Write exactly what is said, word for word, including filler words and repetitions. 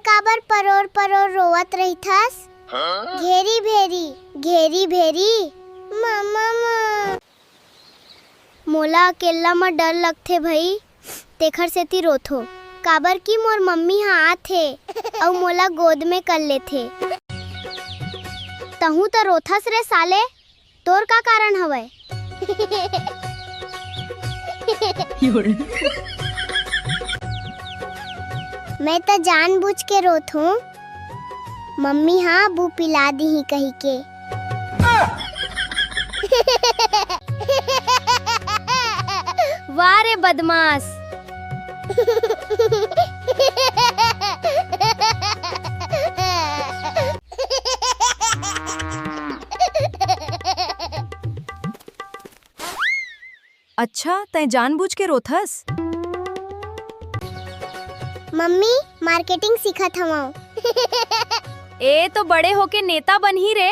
काबर परोर परोर रोवत रहिथस? घेरी भेरी, घेरी भेरी, मम्मा। मोला अकेल्ला म डर लगथे भई, तेखर सेती रोथों। काबर कि मोर मम्मी ह आथे अउ मोला गोद में कर लेथे। तहूं त रोथस रे साले, तोर का कारण हवय? मैं त जानबूझ के रोथों, मम्मी ह बू पिला दिही कहिके। वाह रे बदमाश। अच्छा, तैं जानबूझ के रोथस? मम्मी, marketing सीखत हवं। ए तो बड़े होके नेता बनही रे।